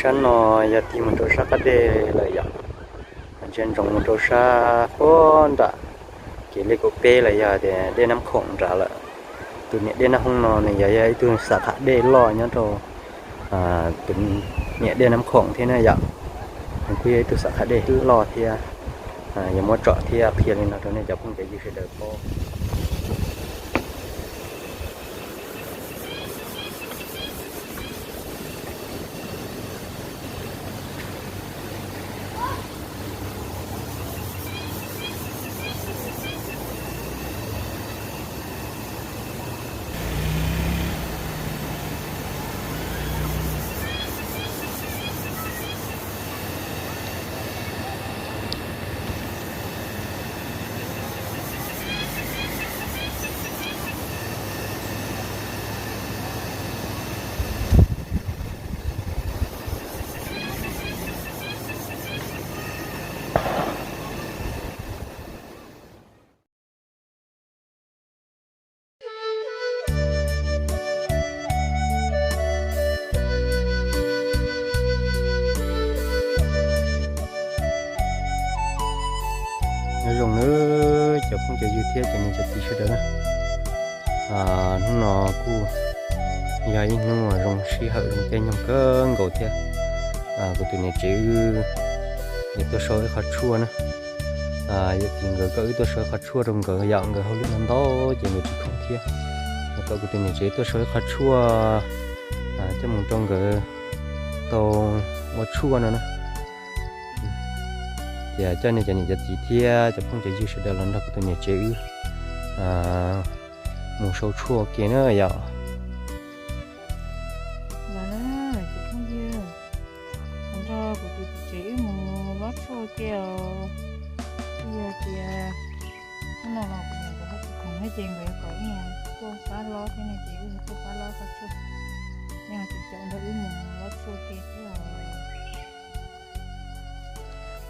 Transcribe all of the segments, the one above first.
Sab no yog tig mus rau sab qab dej lawm yom, ntsia ntsoov mus rau sab puag nram kev li kaum peb los yog tias dej Nab Khoom nrad lawm. Tus niam dej Nab Hoob no nws yog, yog ib tug xab qham dej loj nyob rau tus niam dej Nab Khoom thiab na yom. Nws kuj yog ib tug xab qham dej loj thiab. Yuav muab tsom thiab qhia li no rau nej cov phooj cov ywg sawv daws paub. Nyob zoo nawb cov phooj cov ywg thiab cov niam cov txiv sawv daws na. Hnub no kuj yog ib hnub uas zoo sij hawm zoo caij nyoog kawg nkaus thiab. Kuv tus niam tsev wb yuav tuaj sau ib qho tshuaj na. Yawm txiv nkawd kom wb tuaj sau ib qho tshuaj rau nkawd yom, nkawd hauj lwm ntau ntau ces nkawd tsis khoom thiab. Nkawd kom kuv tus niam tsev tuaj sau ib qho tshuaj coj mus rau nkawd tau ua tshuaj no na. Ces coj nej cov niam cov txiv thiab cov phooj cov ywg sawv daws los nrog kuv tus niam tsev wb mus sau tshuaj ua ke na yom. Los na, cov phooj ywg, nrog kuv tus txiv tsev wb mus lob tshuaj ua ke os. Twb yog tias hnub no los kuv niam nkawd ho tsis khoom thiab ces nkawd yuav kom wb mus tuaj pab lob thiab no ces wb mus tuaj pab lob qhov tshuaj. Nej ho tsis caum nrog wb mus lob tshuaj ua ke thiab os.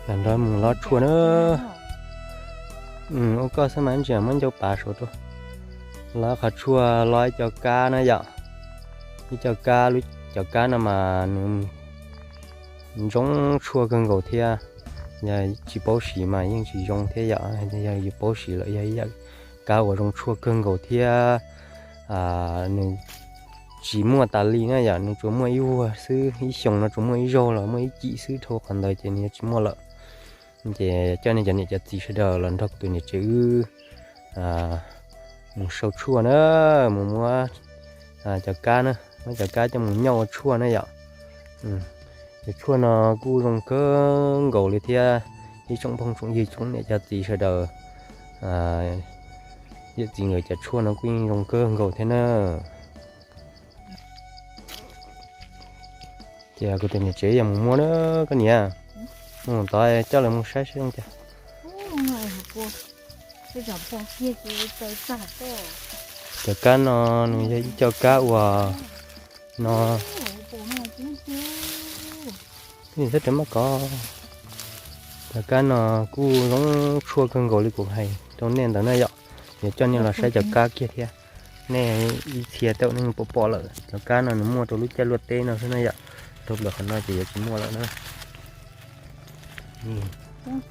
Los nrog mus lob tshuaj na. Ua koj xwb mas ntsia muab ncauj pav saud rau. Lob qhov tshuaj lob ib co kab na yom. Ib co kab, lub cov kab no mas nws ntxoov tshuaj kawg nkaus thiab. Yog tsis paub siv mas yeej tsis zoo thiab yom. Yog yus paub siv lawm yog ib yam kab uas zoo tshuaj kawg nkaus thiab. Nws tsis muaj tas li na yom, nws tsuas muaj ib vuag xwb, ib xyoos no tsuas muaj ib zaug los muaj ib cim xwb, dhau qhov ntawd ces nws yuav tsis muaj lawm. Ces coj nej cov niam cov txiv sawv daws los nrog kuv tus niam tsev wb mus sau tshuaj na, mus muab cov kab na, muab cov kab coj mus nyoj ua tshuaj na yom. Cov tshuaj no kuj zoo kawg nkaus li thiab, ib tsoom phooj tsoom ywg tsoom niam cov txiv sawv daws, yawm txiv nkawd cov tshuaj no kuj yeej zoo kawg nkaus thiab na. Ces kuv tus niam tsev yog mus muab na, koj niam, mus tod coj lawv mus saib saib zoo cas. Cov kab no nws yog ib co kab uas no, txhob rawm maj kov. Cov kab no kuj zoo tshuaj kawg nkaus li kuv hais rau nej ntawd na yom. Yuav coj nej los saib cov kab kiag thiab. Nej ib txhia tej zaum nej pom pom lawm, cov kab no nws muaj rau lub caij luaj teb no xwb na yom. Dhau plaws qhov no ces yuav tsis muaj lawm na.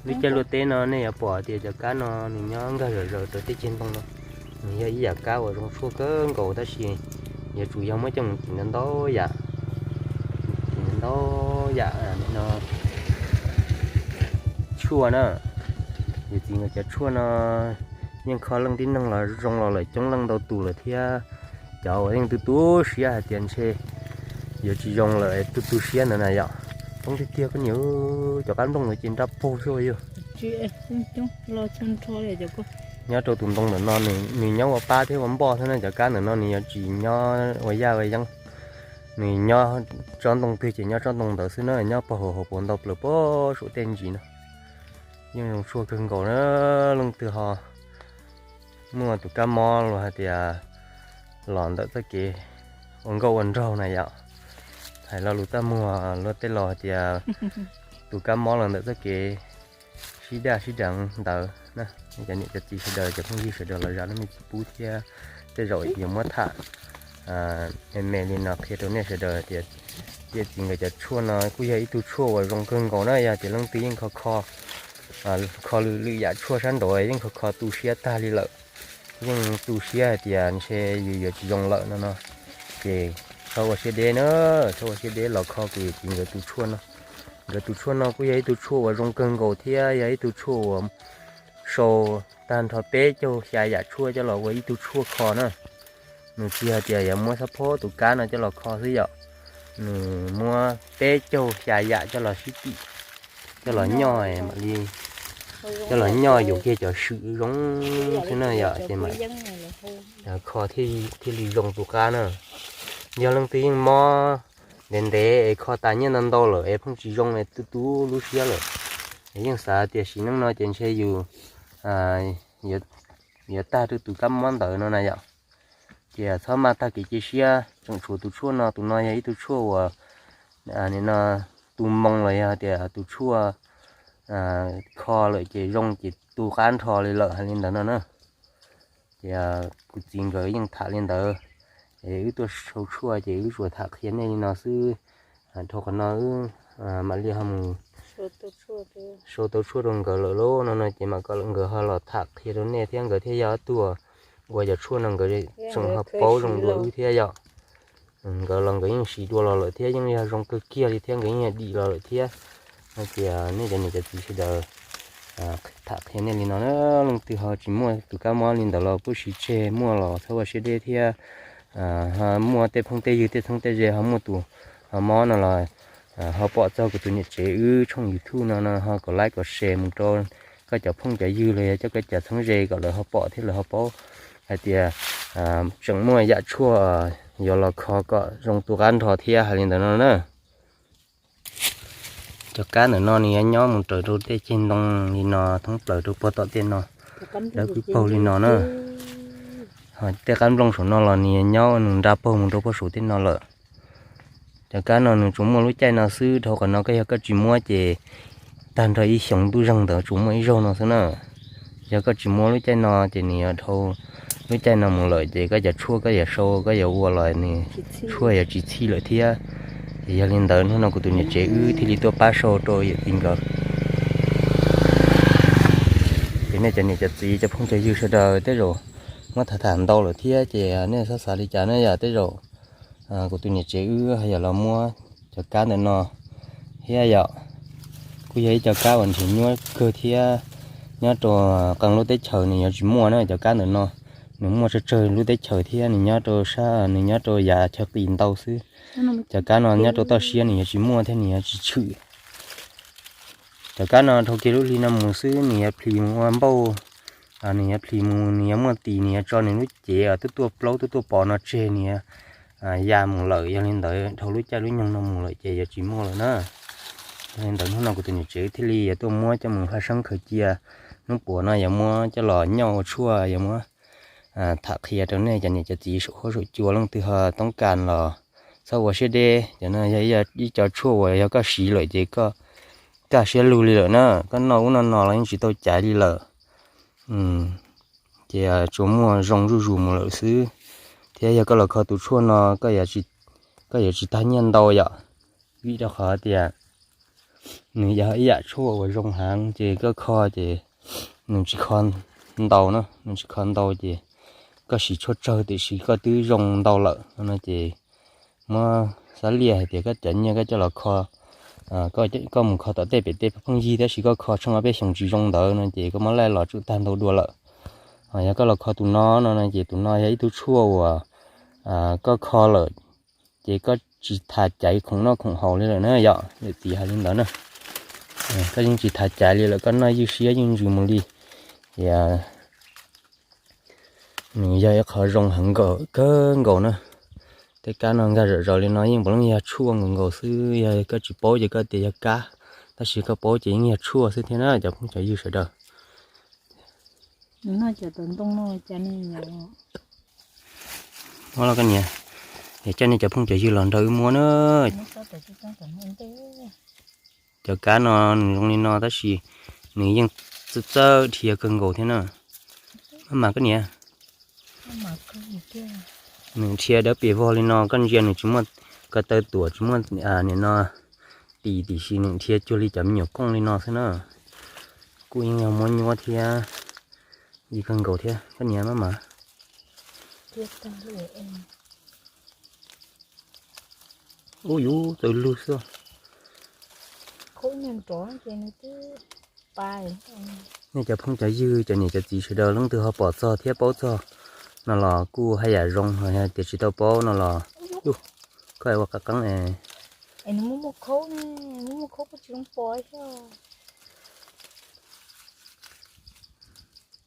Lub caij luaj teb no nej yuav pom tias cov kab no nws nyob nkag zom zaws rau tej ceg ntoo no. Nws yog ib yam kab uas zoo tshuaj kawg nkaus tab sis yuav tsum yog muab coj mus cim ntau ntau yam, cim ntau yam no tshuaj na. Yawm txiv nkawd cov tshuaj no yeej kho leej tib neeg los zoo los lawm coob leej ntau tus lawm thiab. Cov uas yeej tu tu siab hais tias ntshe yuav tsis zoo lawm tu tu siab ntawd na yom. Poob tiag tiag koj niam, cov qab nplooj ntawd ces nrab paug xwb yog. Nyob rau tus ntoo ntawm no nws nyob ua pab thiab ua npoj thiab na, cov kab ntawm no nws yuav tsis nyob ua yaj ua yeeb. Nws nyob tsob ntoo twg ces nyob tsob ntoo ntawd xwb na, nyob pog hauv hauv paus ntau plaws pog saum tej ntsis no. Yeej zoo tshuaj kawg nkaus na, leej twg ho muaj tus kab mob los hais tias los ntawm txoj kev ua nkauj ua nraug na yom. Hais lo lus tab muag luag tej laus hais tias tus kab mob los ntawm txoj kev sib daj sib deev ntawd na. Cov niam cov txiv sawv daws, cov phooj ywg sawv daws los zam lub me txiv pub thiab tej zaum yuav muab tham me me li no qhia rau nej sawv daws tias Yawm txiv nkawd cov tshuaj no kuj yog ib tug tshuaj uas zoo kawg nkaus na, yog tias leej twg yeej kho kho, kho lwm lwm yam tshuaj sab nraud yeej kho kho tu siab tag li lawm. Yeej tu siab hais tias ntshe yus yuav tsis zoo lawm no no, ces txhob ua siab deb na, txhob ua siab deb los kho kuv yawm txiv nkawd tus tshuaj no. Nkawd tus tshuaj no kuj yog ib tug tshuaj uas zoo kawg nkaus thiab yog ib tug tshuaj uas sau tag nrho peb caug xya yam tshuaj coj los ua ib tug tshuaj kho na. Nws tsis hais tias yuav muab xab phob tus kab no coj los kho xwb yom, nws muab peb caug xya yam coj los sib tim, coj los nyoj mam li, coj los nyoj yuav kiag cov swm zoo xwb na yom, ces mam kho thiaj li zoo tus kab na. Yog leej twg yeej mob ntev ntev es kho tas nyiaj ntau ntau lawm es pheej tsis zoo es tu tu lub siab lawm, es yeej xav tias sim neej no ces ntshe yus yuav tag rau tus kab mob ntawd no na yom. Ces txhob maj tag kev cia siab, tseem tshuav tus tshuaj no, tus no yog ib tug tshuaj uas nim no tu moo los yog tias tus tshuaj kho lawm ces zoo ces tu qab nrho li lawm hais li ntawd no na. Ces kuv txiv nkawd yeej tham li ntawd, es wb tuaj sau tshuaj ces wb tsuas tham qhia nej li no xwb. Dhau qhov no wb mam li ho mus sau tau tshuaj rau nkawd lawm lauj no no ces mam kom nkawd ho los tham qhia rau nej thiab, nkawd thiaj yog ob tug uas cov tshuaj no nkawd tseem ho paub zoo dua wb thiab yom. Nkawd los nkawd yeej siv dua los lawm thiab yeej yog zoo kawg kiag li thiab, nkawd yeej yog dim los lawm thiab. No ces nej cov niam cov txiv sawv daws tham qhia nej li no na, leej twg ho tsis muaj tus kab mob li ntawd los kuj siv tseg, muaj los txhob ua siab deb thiab. Ho muaj tej phooj tej ywg tej txheeb tej ze ho muaj tus ho mob no los ho pom txog kuv tus niam tsev wb tshooj YouTube no no ho kom like kom share mus rau koj cov phooj cov ywg los yog coj koj cov txheeb ze kom lawv ho pom thiab lawv ho paub hais tias tseem muaj yam tshuaj yuav los kho kom zoo tu qab nrho thiab hais li ntawd no na. Cov kab ntawm no nws yuav nyob mus raws rau tej ceg ntoo li no thoob plaws rau puag tom tej no, dawb paug paug li no na. Ho tej qab nplooj saum no los nws yuav nyob nws nra paug mus rau puag saum tej no lawm. Cov kab no nws tsuas muaj lub caij no xwb, dhau qhov no koj yog koj tsis muab ces tag nrho ib xyoos ntuj zeeg ntawd tsuas muaj ib zaug no xwb na. Yog koj tsis muab lub caij no ces nws yuav dhau lub caij no mus lawm ces koj cov tshuaj koj yuav sau koj yuav ua los nws tshuaj yuav tsis txhij lawm thiab. Ces yog li ntawd hnub no kuv tus niam tsev wb thiaj li tuaj pab sau rau yawm txiv nkawd. Ces nej cov niam cov txiv cov phooj cov ywg sawv daws tej zaum muab tham tham ntau lawm thiab ces nej txhob xav li cas na yom, tej zaum kuv tus niam tsev wb yog los muab cov kab ntawm no thiab yom. Kuj yog ib co kab uas nrhiav nyuaj kawg thiab, nyob rau qee lub teb chaws nws yuav tsis muaj na cov kab ntawm no. Nws muaj tsawg tsawg lub teb chaws thiab nws nyob rau sab, nws nyob rau yav chaw qis ntau xwb. Cov kab no nyob rau toj siab nws yuav tsis muaj thiab nws yuav tsis tshwm. Cov kab no dhau kiag lub hli no mus xwb nws yuav plhis mus ua npauj, nws yuav plhis mus nws yuav muaj tis nws yuav tso nws lub cev tuaj tuaj plaub tuaj tuaj pov no tseg nws yuav ya mus lawm. Yog li ntawd dhau lub caij lub nyoog no mus lawm ces yuav tsis muaj lawm na. Yog li ntawd hnub no kuv tus niam tsev thiaj li yuav tuaj muab coj mus haj seeb khaws cia, hnub puav no yuav muab coj los nyoj ua tshuaj yuav muab tham qhia rau nej cov niam cov txiv saum huab saum cua leej twg ho toob kas los txhob ua siab deb. Cov no yog ib co tshuaj uas yog koj siv lawm ces koj kaj siab lug li lawm na, koj noj ub noj no los yeej tsis tau caiv li lawm. Ces tsuas muaj zoo zuj zus mus lawm xwb. Thiab yog koj los kho tus tshuaj no, koj yuav tsis tag nyiaj ntau yom, vim rau qhov tias nws yog ib yam tshuaj uas zoo heev ces koj kho ces nws tsis kho ntau na, nws tsis kho ntau ces koj siv tshuaj tsawg tiam sis koj twb zoo ntau lawm no ces muab xav liaj hais tias koj cov nyiaj koj coj los kho, koj mus kho tom tej pem tej phooj ywg tab sis koj kho tsheej ob peb xyoos tsis zoo ntawd no ces koj muab laij los tsum tag ntau dua lawm. Yog koj los kho tus no no ces tus no yog ib tug tshuaj uas koj kho lawm ces koj tsis tas caiv khoom noj khoom haus li lawm na yom, yawm txiv hais li ntawd na. Koj yeej tsis tas caiv li lawm, koj noj ywj siab ywj ntsws mus li. Nws yog ib qho zoo heev nkaus kawg nkaus na. Tej kab no nkag zom zaws li no yeej puav leej yog tshuaj nkaus nkaus xwb, yog koj tsis paub ces koj tias yog kab, tab sis koj paub ces yeej yog tshuaj xwb thiab na cov phooj cov ywg sawv daws. Muab los koj niam, es coj nej cov phooj cov ywg los nrog wb muab na. Cov kab no nws zoo li no tab sis nws yeej txawj txawj dhia kawg nkaus thiab na. Maj mam koj niam. Nws dhia dawb pes vog li no koj ntsia nws tsis muaj ko taw tuam tsis muaj nim no tis, tiam sis nws dhia cuag li cov me nyuam kooj li no xwb na. Kuj yeej yog muab nyuab thiab, ib kawg nkaus thiab koj niam maj mas. Ub, yus txawm lug xwb. Nej cov phooj cov ywg, cov niam cov txiv sawv daws leej twg ho pom txog thiab paub txog no los kuj haj yam zoo, ho tias tsis tau paub no los, koj ua qab qeeb es.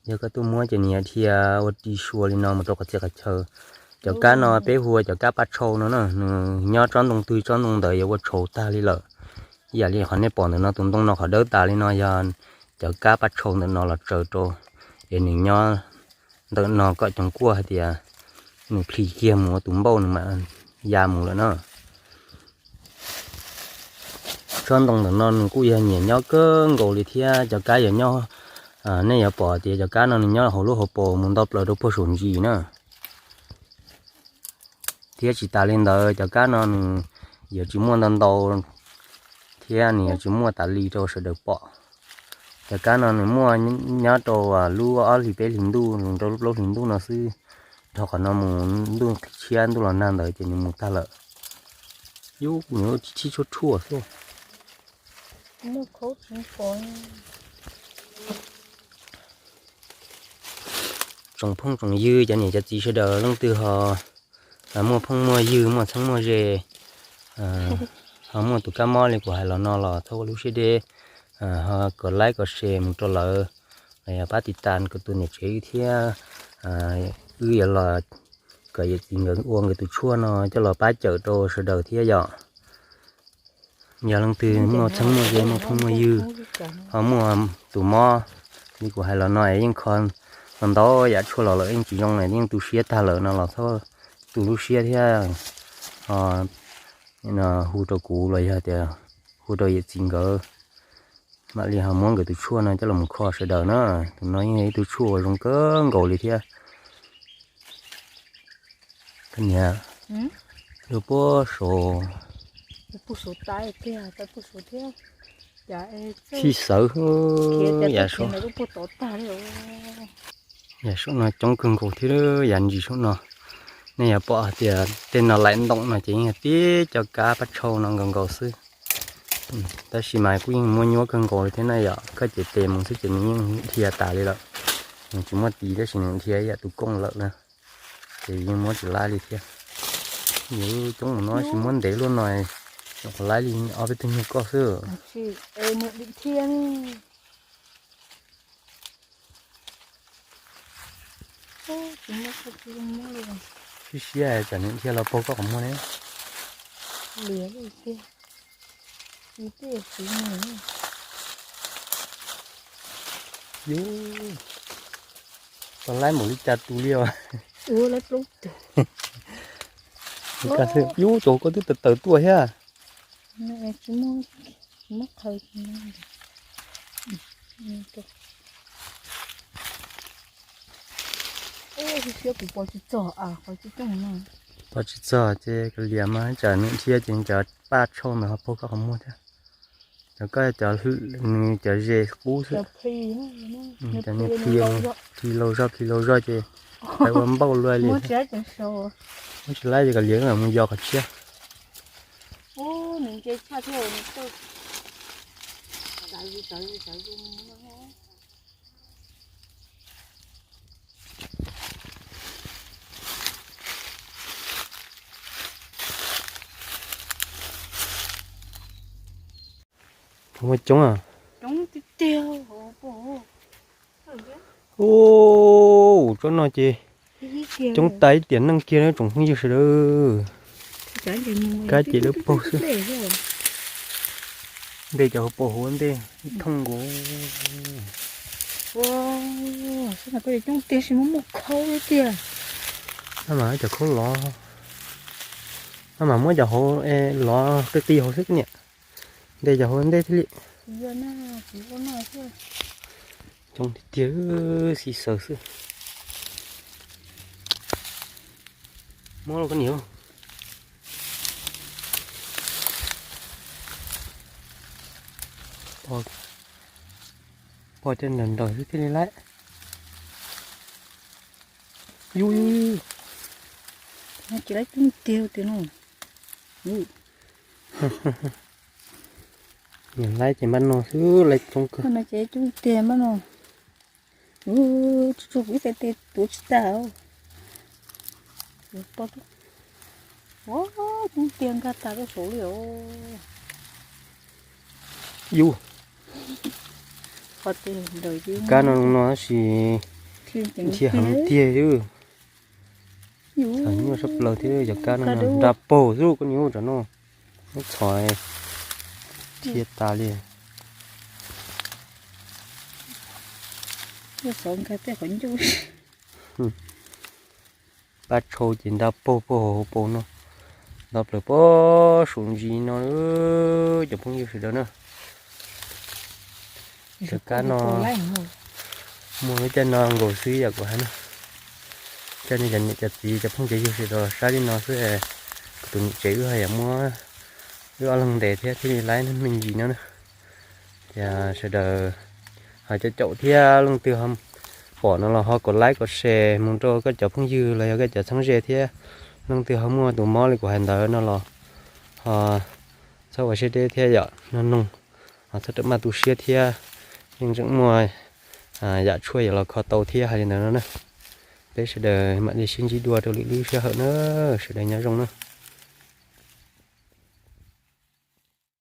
Yog koj tuaj muab ces nws dhia ua ri sua li no mus rau qhov txhia qhov chaw. Cov kab no peb hu ua cov kab paj tshau no na, nws nyob tsob ntoo twg tsob ntoo ntawd yuav ua tshau tag li lawm. Ib yam li qhov nej pom ntawm no, tus ntoo no qhov dawb tas li no yog cov kab paj tshau ntawm no los tsaws rau, es nws nyob ntawm no kom cov kuaj hais tias nws plhis kiag mus ua tus npauj nws mam ya mus lawm na. Tsob ntoo ntawm no nws kuj yog nyiam nyob kawg nkaus li thiab. Cov kab yuav nyob, nej yuav pom tias cov kab no nws nyob hauv lub hauv paus mus nto plaws rau puag saum ntsis na. Thiab tsis tas li ntawd, cov kab no nws yuav tsis muaj ntau ntau thiab nws yuav tsis muaj tas li rau sawv daws pom. Cov kab no nws muaj nyob rau lub ob hlis peb hlis ntuj, rau lub plaub hlis ntuj no xwb. Dhau qhov no mus ntuj tshiab ntuj los nag ntawd ces nws mus tag lawm. Yus nws tsis tshuaj tshuaj xwb. Tsoom phooj tsoom ywg, cov niam cov txiv sawv daws leej twg ho muaj phooj muaj ywg, muaj txheeb muaj ze, ho muaj tus kab mob li kuv hais los no los txhob ua lub siab deb, ho kom like kom share mus rau lawv, los yog pab tiv tas kuv tus niam tsev wb thiab. Wb yuav los kom yawm txiv nkawd ua nkawd tus tshuaj no coj los pab cawm rau sawv daws thiab yom. Yog leej twg muaj txheeb muaj ze, muaj phooj muaj ywg, ho muaj tus mob li kuv hais los no es yeej kho ntau yam tshuaj los lawm yeej tsis zoo, yeej tu siab tag lawm no los txhob tu lub siab thiab. Ho hu rau kuv los yog tias hu rau yawm txiv nkawd, mam li ho muab nkawd tus tshuaj no coj los mus kho sawv daws na. Tus no yeej yog ib tug tshuaj uas zoo kawg nkaus li thiab. Koj niam, luag puag saud, txhij xawv, yam saum no coob kawg nkaus thiab. Yam ntsis saum no, nej yuav pom hais tias tej no laim ntoom no ces yeej yog tib co kab paj tshau no nkaus nkaus xwb. Tab sis mas kuj yeej muab nyuab kawg nkaus li thiab na yom. Koj cev tes mus xwb ces nws yeej dhia tas li lawm. Nws tsis muaj tis tab sis nws dhia ib yam tus kooj lawm na, ces yeej muab tsis laib li thiab. Yuav coob mus no sis muab ntev luaj no, nyuam qhuav laib li ob peb tug nyuag koj xwb. Siab siab tsam nws dhia los paug koj qhov muag ne. Yus, tau laib npaum li cas tus li os. Yus, cov koj twb tawm tawm tuaj thiab. Pov tsis txog ces kav liam mas tsam nws dhia ces cov paj tshau ntawd ho paug koj qhov muag thiab. Cov koj cov, nws cov ze qub xwb. Cov niag plhis, plhis laus zog plhis laus zog ces pais ua npauj luaj li. Muab tsis laib ces kav liam mus yos qhov tshiab. Muaj coob a. Ub, tsob no ces coob tas ib tiam neej kiag na tsoom phooj ywg sawv daws. Kab ces lawv paug xwb. Ntej cov hauv paus hauv ntej thooj nkaus. Maj mam cov khaub lov, maj mam muab cov hauv lov qi qi hauv xwb niam. Ntej cov hauv ntej thiaj li. Coob tiag tiag, xi xaws xwb. Muab los koj niam. Pom, pom cov nrawm nrawm xwb thiaj li laib. Yus, yus, yus. Tsis laib coob tiag tiag no. Yus, laib ces npaj no xwb, laib coob kawg. Ces coob tiag npaj no. Ub, tsuj tsuj kuv ib txhais tes tuav tsis tag. Ua, coob tiag nkag tag rau saud li os. Yus, kab no no tab sis nthi heev tiag. Txhom nyuaj sab plaws thiab cov kab no nra paug xwb koj niam ub, tam no muab txhom dhia tas li. Paj tshau ces nra paug paug hauv paus no, nto plaws pob saum ntsis no, cov phooj ywg sawv daws na. Cov kab no muaj lub caij no nkaus xwb yam kuv hais na. Coj nej cov niam cov txiv cov phooj cov ywg sawv daws los saib li no xwb, kuv tus niam tsev wb ho yam muab wb ob leeg ntes thiab thiaj li laib me ntsis no na. Ces sawv daws ho caum caum thiab leej twg ho pom no los ho kom like kom share mus rau koj cov phooj ywg los yog koj cov txheeb ze thiab. Leej twg ho muaj tus mob li kuv hais ntawd no los ho txhob ua siab deb thiab yom, nug noog, ho txhob rawm maj tu siab thiab, yeej tseem muaj yam tshuaj yuav los kho tau thiab hais li ntawd no na. Peb sawv daws mam li sib ntsib dua rau lwm lub sij hawm na, sawv daws nyob zoo na.